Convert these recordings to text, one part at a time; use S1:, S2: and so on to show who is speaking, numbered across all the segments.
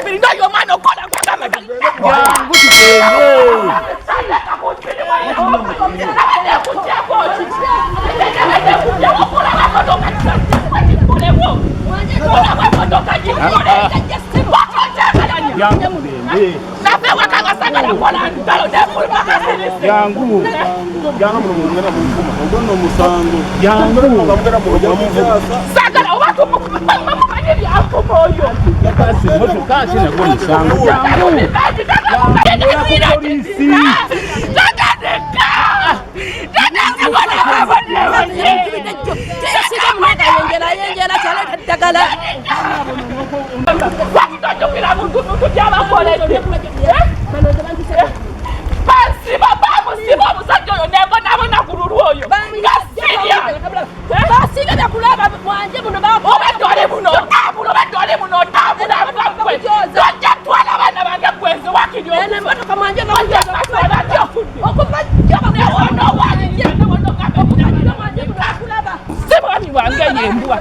S1: mubiri n'oyo omwana okola gwagamba.
S2: Jangu tugende. Jangu tugende. Jangu.
S3: Jangu muno mugenda muvuma. Ogwo nno musango.
S2: Jangu.
S3: Mugenda muvuma.
S1: Sagala oba tumumanyi byanfuma oyo.
S2: Kasi motoka ate nagwo musango. Jangu.
S1: Bansiba bamusiba omusajja oyo nembonabona ku lulwo oyo nga sirya
S4: Basiga byakulaba mwanje muno
S1: obadde oli muno otambula obadde oli muno otambula gwe tojja twala abaana bange gwenze wakiri
S4: Emotoka mwanje
S1: si mwami wange yembwa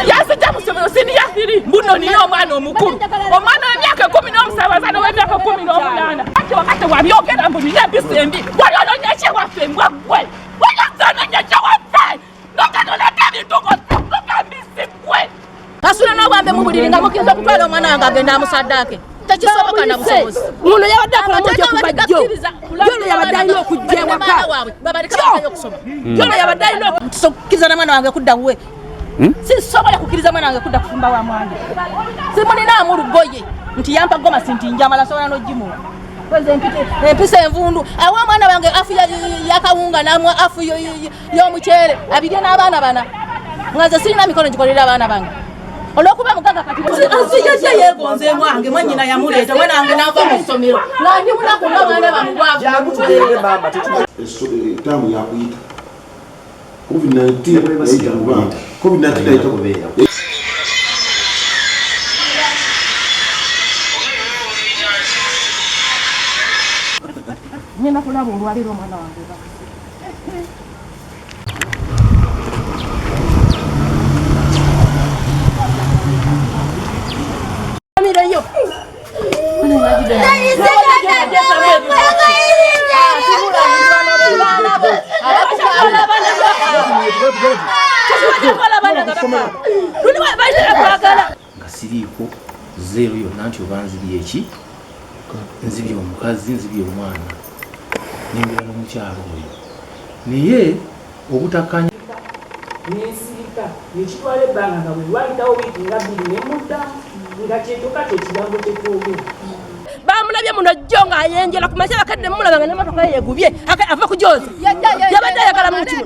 S1: yazija musomero siniya thiri mbuno nina omwana omukulu omwana w'emyaka 17 azaana w'emyaka 18 ati wakati wabyogera mbu nina empisa embi wali ononyekye waffe mbwa gwe wali ononyekye waffe nokanoleka ebintu ngotugambisi gwe
S4: Kasula n'obwambe mu buliri nga mukkiriza okutwala omwana wange agenda amusaddaake. Tekisoboka na busobozi.
S5: Muno yabadde akola mutya okuva jjo. Jjo yabadde alina okujja ewaka.
S4: Jjo yabadde alina okukkiriza na mwana wange kudda wuwe. Sisobola kukkiriza mwana wange kudda kufumba wa mwange. Simulinaamu lugoye nti yampa gomasi nti njamala sobola n'ogimuwa. Kwezi empisa envundu awa omwana wange afu yakawunga namwa afu y'omuceere abirye n'abaana bana nga nze sirina mikono gikolera abaana bange olwokuba mugaga kati aziyajja yeegonze wange mwannyina yamuleeta mwana wange n'ava mu ssomero nga ndi munaku ng'abaana
S3: Jangu tugende maama
S6: Taamu yakuyita COVID-19 yayita mu bantu. COVID-19 yayita
S7: kubeera.
S1: Ngenda kulaba olwaleero omwana wange
S4: Amireyo.
S7: Nga siriiko zeero yonna nti oba nzibye eki nzibye omukazi nzibye omwana nembeera n'omukyalo oyo naye obutakanya
S8: Nensirika nekitwala ebbanga nga bwe lwayitawo wiiki nga 2 nemuddamu nga kyekyoka kyekigambo kyetwogera.
S4: Bamulabye muno jjo ng'ayenjera ku makya bakadde mumulaba nga n'emmotoka ye yegubye ava kujoza yabadde ayagala muki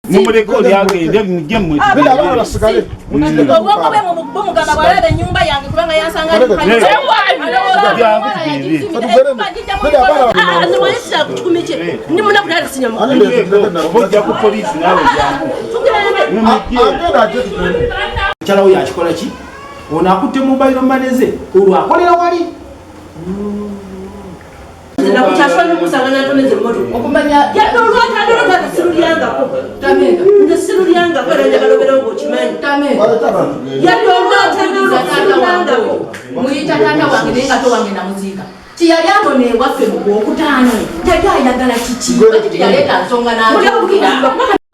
S2: Mumuleke oli agende mujje mmwe.
S6: Abaana basigale.
S4: Obwongo bwe bumugamba bw'alaba ennyumba yange kubanga yansanga
S2: Jangu tugende.
S4: Kikumi kye ndi munaku naye sinya
S2: Oba ojja ku poliisi naawe jangu. Mumujje.
S6: Agenda ajje tugende.
S7: Mukyala we yakikola ki? Ono akutte mobile money ze olwo akolera wali.
S5: Nakukyaswa n'okusanga n'atoneza emmotoka.
S4: Okumanya
S5: Yadde olwatandolota sirulyangako. Nze sirulyangako era njagala obeera ng'okimanyi.
S6: Baleete abantu tugende.
S5: Yadde olwatandolota sirulyangako.
S4: Muyita taata wange naye nga towange namuziika. Tiyali anona ewaffe mu gwokutaano yali ayagala kiki? Lwaki teyaleeta nsonga n'akyogera?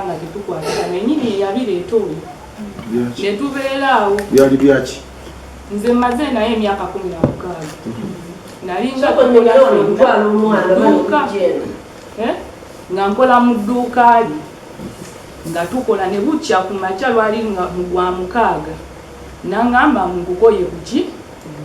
S8: Nga tetukwatagana ennyini yabireeta oyo ne tubeera awo.
S6: Byali byaki?
S8: Nze mmaze naye emyaka 16 nalinga
S5: Soko nnyongere wano okutwala omwana
S8: dduuka
S5: okujja eno.
S8: Nga nkola mu dduuka lye nga tukola ne bukya ku makya lwali nga mu gwa 6 n'aŋŋamba nkukoye kuki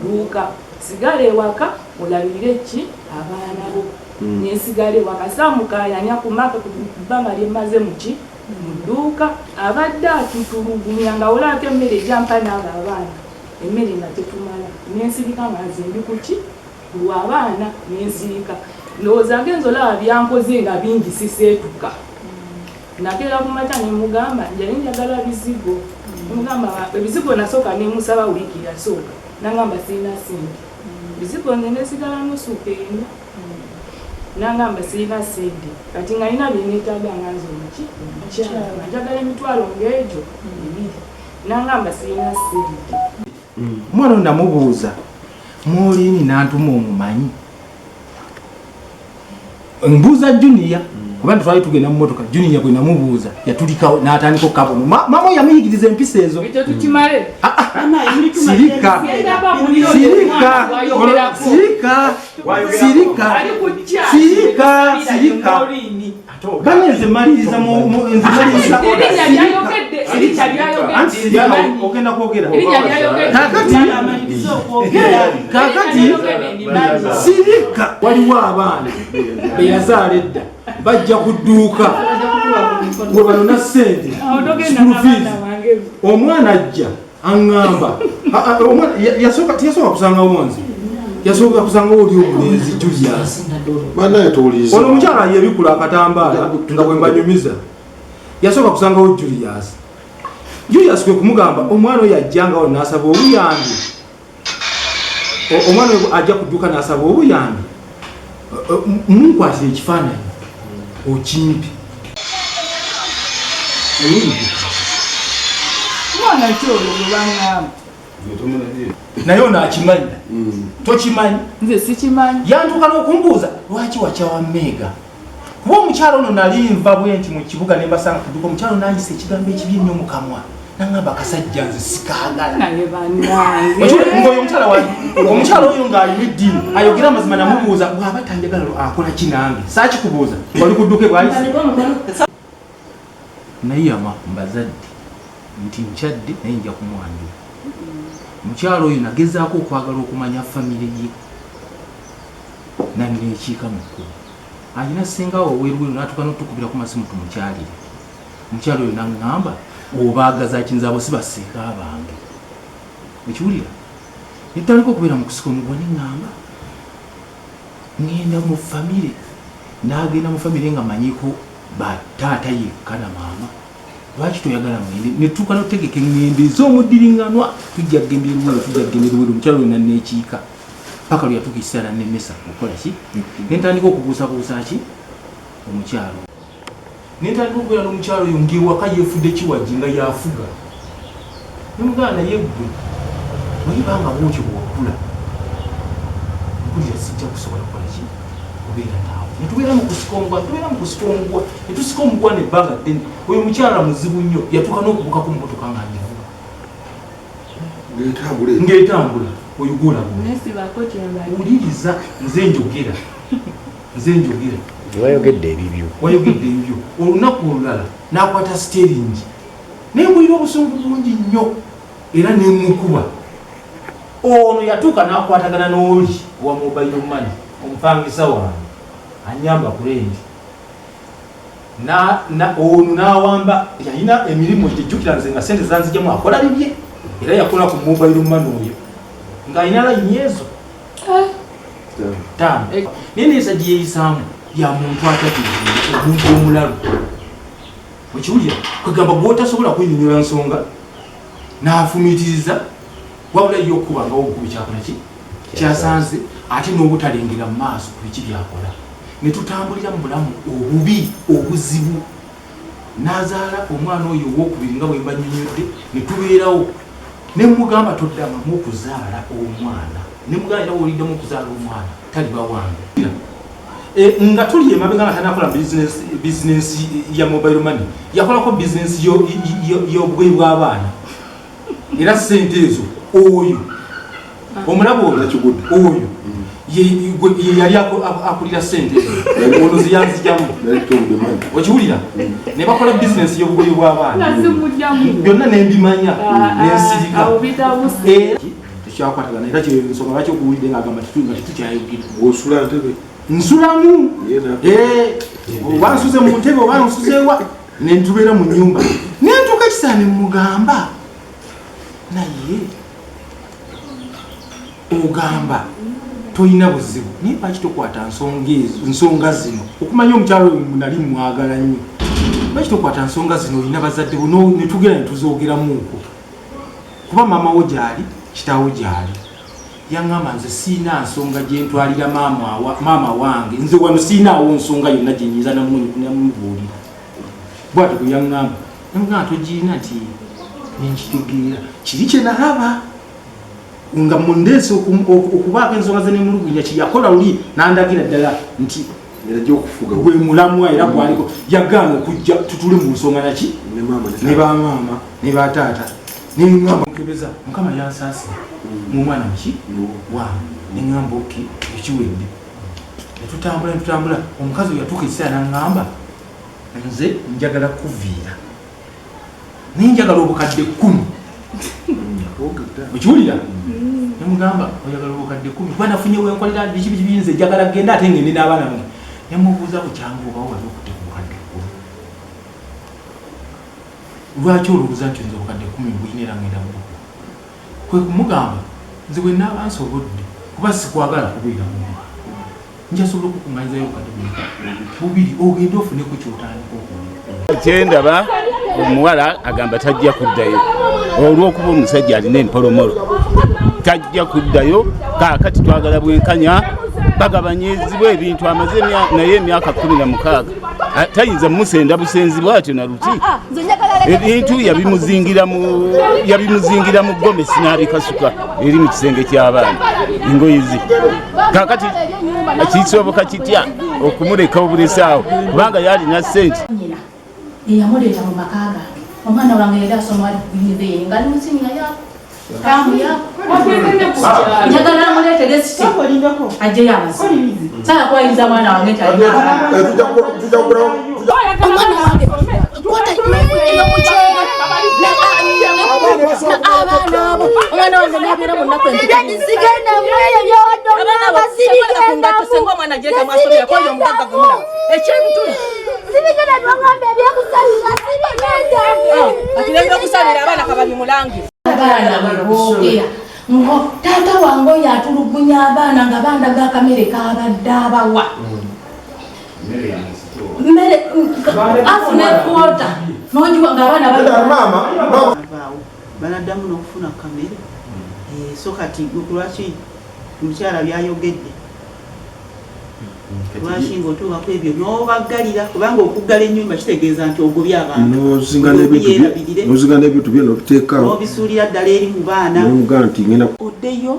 S8: dduuka sigala ewaka olabirire ki abaana bo. Nensigala ewaka saamukaayanya ku maka ku bbanga lye mmaze muki mu dduuka abadde atutulugunya nga olabako emmere gyampa n'abo abaana emmere nga tetumala nensirika nga nze ndi kuki lw'abaana nensirika ndowooza ngenza olaba byankoze nga bingi siseetuka. Nakeera ku makya ne mugamba njali njagala bizigo. Mugamba ebizigo nasooka ne musaba wiiki yasooka nangamba sirina ssente. Bizigo nze nesigala nusu kenda. Nangamba sirina ssente kati nga nina bye neetaaga nga nze omuki omukyala nga njagala emitwalo ng'egyo 2 nangamba sirina ssente.
S7: Omwana ono namubuuza Molini nantuma omumanyi mbuuza Junior kuba twali tugenda mu motoka Junior bwe namubuuza yatulikawo n'atandika okukabona mama yamuyigiriza empisa ezo.
S8: Ekyo tukimale.
S7: Sirika sirika sirika sirika sirika sirika bane nze maliriza nze maliriza ogenda kwogera kakati kakati sirika. Waliwo abaana beyazaala edda bajja ku dduuka we banona ssente school fees. Omwana ajja aŋŋamba tiyasooka kusangawo nze, yasooka kusangawo oli omulenzi Julius. Ono omukyala yebikula akatambaala nga bwe mbanyumiza, yasooka kusangawo Julius. Julius kwe kumugamba omwana oyo ajjangawo n'asaba obuyambi, omwana oyo ajja ku dduuka n'asaba obuyambi, munkwatira ekifaananyi okimpi.
S8: Mwana ki olwo gwe baŋŋamba?
S7: Naye ono akimanyi. Tokimanyi?
S8: Nze sikimanyi.
S7: Yantuuka n'okumbuuza lwaki wakyawa Meega, kuba omukyalo ono nali nva bwe nti mu kibuga ne mbasanga ku dduuka, omukyalo n'ayisa ekigambo ekibi ennyo mu kamwa n'aŋŋamba akasajja nze sikaagala.
S8: Naye bannange.
S7: Ng'oyo omukyala wali omukyalo oyo ng'alina eddiini ayogera amazima, namubuuza bw'aba tanjagala akola ki nange, saakikubuuza wali ku dduuka bw'ayise. Naye yama mbazadde nti nkyadde naye nja kumwanjula. Mukyalo oyo nagezaako okwagala okumanya famire ye nanneekiika mu kkubo. Alina ssenga we oweruweru n'atuuka n'otukubira ku masimu tumukyalire. Omukyalo oyo n'aŋŋamba obaagaza ki, nze abo si bassenga bange. Okiwulira? Ne tutandika okubeera mu kusika omuguwa ne ŋŋamba ŋŋenda mu famire. N'agenda mu famire nga manyiko ba taata yekka na maama. Lwaki toyagala ŋŋende? Ne tutuuka n'okutegeka eŋŋendo ez'omuddiriŋŋanwa, tujja kugenda eruweero, tujja kugenda eruweero. Omukyalo oyo nanneekiika paka lwe yatuuka ekiseera nannemesa okukola ki? Ne ntandika okubuusabuusa ki omukyalo. Ne ntandika okubeera n'omukyalo oyo ng'ewaka yeefudde kiwagi nga y'afuga. Ne mugamba naye ggwe bw'oba nga bw'otyo bw'okula, mpulira sijja kusobola kukola ki kubeera naawe. Ne tubeera mu kusika omuguwa, tubeera mu kusika omuguwa, ne tusika omuguwa n'ebbanga ddene. Oyo mukyala muzibu nnyo, yatuuka n'okubuukako mu mmotoka nga ngivuga. Ng'etambula oyo gw'olaba.
S8: Nesibako kyembadde.
S7: Wuliriza nze njogera. Nze njogera.
S9: Wayogedde ebibyo.
S7: Wayogedde ebibyo. Olunaku olulala n'akwata steering. Naye mpulira obusungu bungi nnyo era ne mukuba. Ono yatuuka n'akwatagana n'oli owa mobile money, omupangisa wange anyamba ku rent. Ono n'awamba yalina emirimu gye, jjukira nze nga ssente zanzigyamu akola bibye, era yakola ku mobile money oyo ng'alina layini ezo ttaano. Naye neesa gye yeeyisaamu ya muntu atategeera, omuntu omulalu. Okiwulira? Kwegamba gw'otasobola kunnyonnyola nsonga n'afumiitiriza, wabula ye okubangawo obukubi kyakola ki kyasanze, ate n'obutalengera mu maaso ku biki by'akola. Ne tutambulira mu bulamu obubi obuzibu. N'azaala omwana oyo owookubiri nga bwe mba nnyonnyodde, ne tubeerawo. Ne mugamba toddangamu okuzaala omwana. Ne mugamba era w'oliddamu okuzaala omwana taliba wange. Nga tuli emabega nga tanakola business ya mobile money, yakolako business y'obugoye bw'abaana. Era ssente ezo oyo omulaba oyo oyo ye yali akulira ssente ezo, ono zeyanzigyamu. Okiwulira? Ne bakola bizinesi y'obugoye bw'abaana byonna nembimanya nensirika. Tekyakwatagana era kyensonga lwaki okuwulidde ng'agamba nga tetukyayogera.
S6: Osula ntebe?
S7: Nsulamu. Oba nsuze mu ntebe oba nsuzeewa, ne ntubeera mu nnyumba. Ne ntuuka ekiseera ne mugamba naye ogamba tolina buzibu, naye lwaki tokwata nsonga zino? Okumanya omukyalo oyo nali mwagala nnyo, lwaki tokwata nsonga zino? Olina bazadde bo ne tugenda ne tuzoogeramuuko, kuba maama wo gy'ali, kitaawo gy'ali. Yaŋŋamba nze siina nsonga gye ntwalira maama wange, nze wano siinaawo nsonga yonna gye nnyinza namubuulira. Bw'atyo bwe yaŋŋamba. Namugamba togiina nti nenkitegeera kiri kye nalaba. Nga mundeese okubaako ensonga ze nemulugunya kyeyakola luli n'andagira ddala nti gwe mulamwa era gwaliko yagaana okujja tutule mu nsonga naki ne bamaama ne bataata neŋŋamba mukebeza Mukama yansaasira mu mwana muki wa neŋŋamba okay, ekiwedde. Netutambula netutambula, omukazi oyo yatuuka ekiseera naŋŋamba, nze njagala kuviira naye njagala obukadde 10. Okiwulira? Nemugamba, oyagala obukadde 10 kuba nafunye wenkolera biki biki biki, nze njagala genda ate ngende n'abaana bange. Nemubuuza, bukyangu obawo wali okutte ku bukadde 10, lwaki olowooza nti nze obukadde 10 mbulina era ngenda bukuwa? Kwe kumugamba, nze bwe naaba nsobodde, kuba sikwagala kubeera bubi, njasobola okukuŋŋanyizayo obukadde bumeka? 2, ogende ofuneko kyotandika okuwulira.
S2: Kyendaba, omuwala agamba tajja kuddayo olw'okuba omusajja alina empolomolo, tajja kuddayo. Kaakati twagala bwenkanya, bagabanyizibwa ebintu. Amaze naye emyaka 16, tayinza musenda busenzi bwatyo naluti. Ebintu yabimuzingira mu gomesi n'abikasuka eri mu kisenge ky'abaana, engoye ze. Kaakati kisoboka kitya okumuleka obulesi awo, kubanga yalina sente?
S4: Nyina eyamuleeta mu maka gange, omwana wange yali asoma, ali ku university, nga ali mu senior yako taamu yako. Njagala amuleetere site ajjeyo amazima. Saala kwayiriza mwana wange nti alina abaana.
S9: Omwana wange kwata eyo mukyere abaana abo, omwana wange nabeera mu nnaku.
S10: Sigendamu eyo byowadde omwana, sibigendamu.
S4: Senga omwana gyeta mwasomerako oyo omugagga gwe mulaba ekyebituli.
S10: Sibigenda, twagamba ebyokusabira sibigendamu.
S4: Ati nebyokusabira abaana kababimulange.
S9: Abaana bwe boogera ngo taata wange oyo atulugunya abaana nga bandaga akamere kabadde abawa mmere afuna ekwota nogiwa nga abaana bali.
S5: Avaawo banaddamu n'okufuna kamere. So kati gwe lwaki omukyala byayogedde, lwaki ng'otuukako ebyo n'obaggalira? Kubanga okuggala ennyumba kitegeeza nti ogobye abantu.
S6: Nozinga n'ebintu bye.
S5: Yeerabirire.
S6: Nozinga n'ebintu bye nobiteekaawo.
S5: N'obisuulira ddala eri mu baana.
S6: Nomugaa nti ngenda.
S5: Oddeyo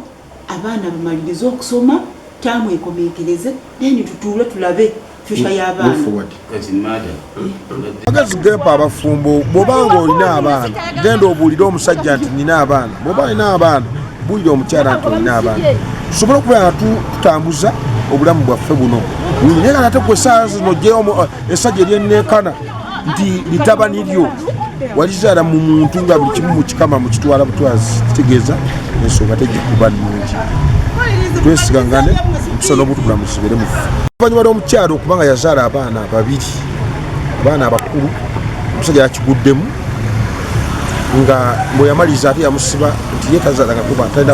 S5: abaana bamalirize okusoma, taamu ekomekereze, then tutuule tulabe future y'abaana.
S6: Forward.
S2: Kati madam.
S6: Amagezi gempa abafumbo, bw'obanga olina abaana, genda obuulire omusajja nti nina abaana. Bw'oba olina abaana, buulire omukyala nti olina abaana, tusobole okubeera nga tutambuza obulamu bwaffe buno. Naye nga ate gwe saawa zino ogyeyo essajja eryenneekana nti litabani lyo walizaala mu muntu nga buli kimu mukikama mukitwala butwazi, kitegeeza ensonga tejja kuba nnungi. Twesigangane, empisa n'obuntu bulamu zibeere mufu. Oluvannyuma lw'omukyalo okubanga yazaala abaana babiri, abaana abakulu, omusajja yakiguddemu nga bwe yamaliriza ate yamusiba nti ye tazaalangako baana, talina.